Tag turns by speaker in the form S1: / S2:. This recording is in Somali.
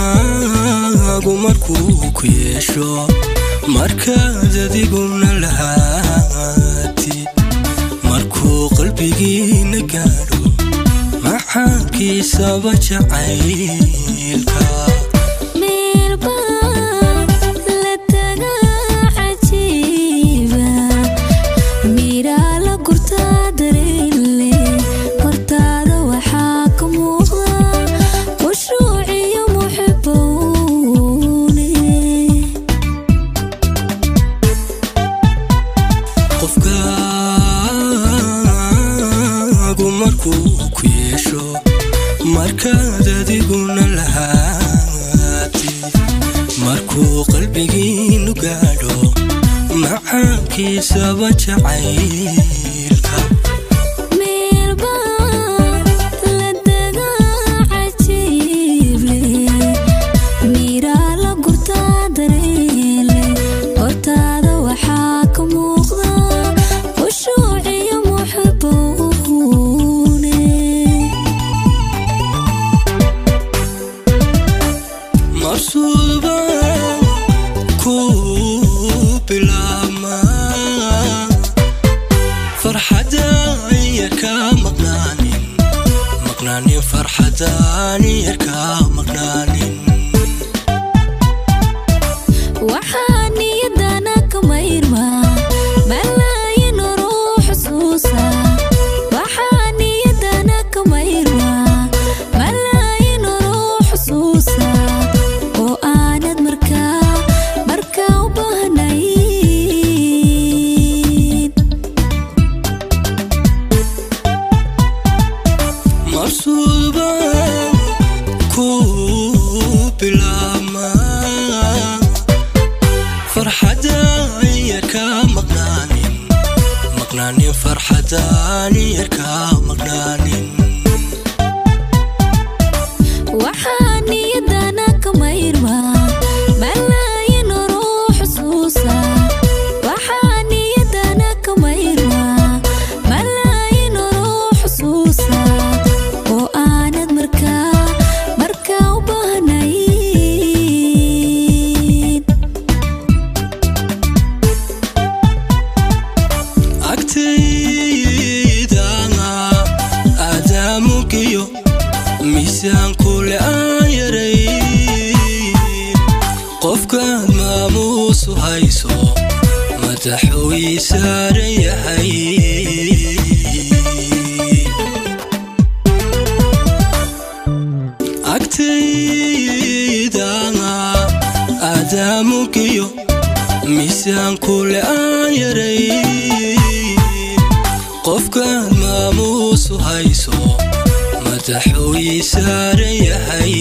S1: Qofkaagu markuu ku yeesho, markaad adiguna lahaati, markuu qalbigiina gaadho maxaankiisaba jacaylka. Qofkaagu markuu ku yeesho, markaad adiguna lahaati, markuu qalbigiinu gaadho macaankiisaba jacaylka. Mabsuuba ku bilaabma farxadaan yarkaa maqnaanin, maqnaanin, farxadaan yarkaa maqnaanin.
S2: Waxaa niyadana ka mayrma malaayin ruux xusuusa. Waxaa niyadana ka mayrma malaayin ruux xusuusa oo aanad markaa u baahnayn.
S1: Mabsuuba ku bilaabma farxadaan yarkaa maqnaanin, maqnaanin, farxadaan yarkaa maqnaanin.
S2: Waxaa niyadana ka mayrma malaayin ruux xusuusa. Waxaa niyadana ka mayrma malaayin ruux xusuusa oo aanad markaa u baahnayn.
S1: Agtayda aadaamugiyo miisaankule aan yaray, qofkaad maamuusu hayso madaxuu ii saaran yahay. Agtayda aadaamugiyo miisaankule aan yaray, qofkaad maamuusu hayso madaxuu ii saaran yahay.